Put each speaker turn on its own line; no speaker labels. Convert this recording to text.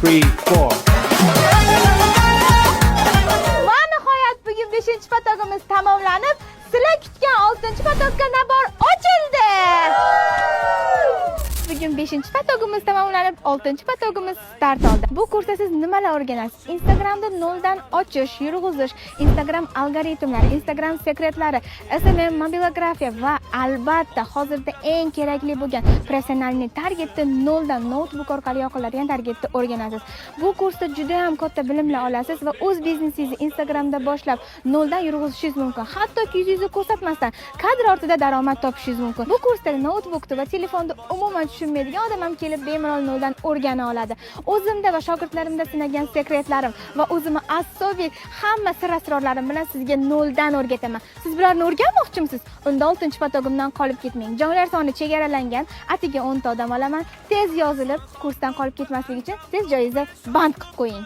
Three, four.
Va nihoyat, bugun 5 поток imiz tamomlanib, sizlar kutgan 6 поток ka набор ochildi. Bugun 5 поток imiz tamomlanib, 6 поток imiz start oldi. Bu kursda siz nimalar o'rganasiz? Instagramda noldan ochish, yurg'izish, Instagram algoritmlari, Instagram sekretlari, SMM, mobilografiya va albatta hozirda eng kerakli bo'lgan профессиональный targetni, noldan noutbuk orqali yoqiladigan targetni o'rganasiz. Bu kursda juda ham katta bilimlar olasiz va o'z biznesingizni Instagramda boshlab, noldan yurg'izishingiz mumkin. Hattoki yuzingizni ko'rsatmasdan kadr ortida daromad topishingiz mumkin. Bu kursda noutbukni va telefonni umuman tushunmaydigan odam ham kelib, bemalol noldan o'rgana oladi. O'zimda va shogirdlarimda sinagan sekretlarim va o'zimni особый hamma sir asrorlarim bilan sizga noldan o'rgataman. Siz bularni o'rganmoqchimisiz? Unda 6 поток imdan qolib ketmang. Joylar soni chegaralangan. Atigi 10 ta odam olaman. Tez yozilib, kursdan qolib ketmaslik uchun tez joyingizni band qilib qo'ying.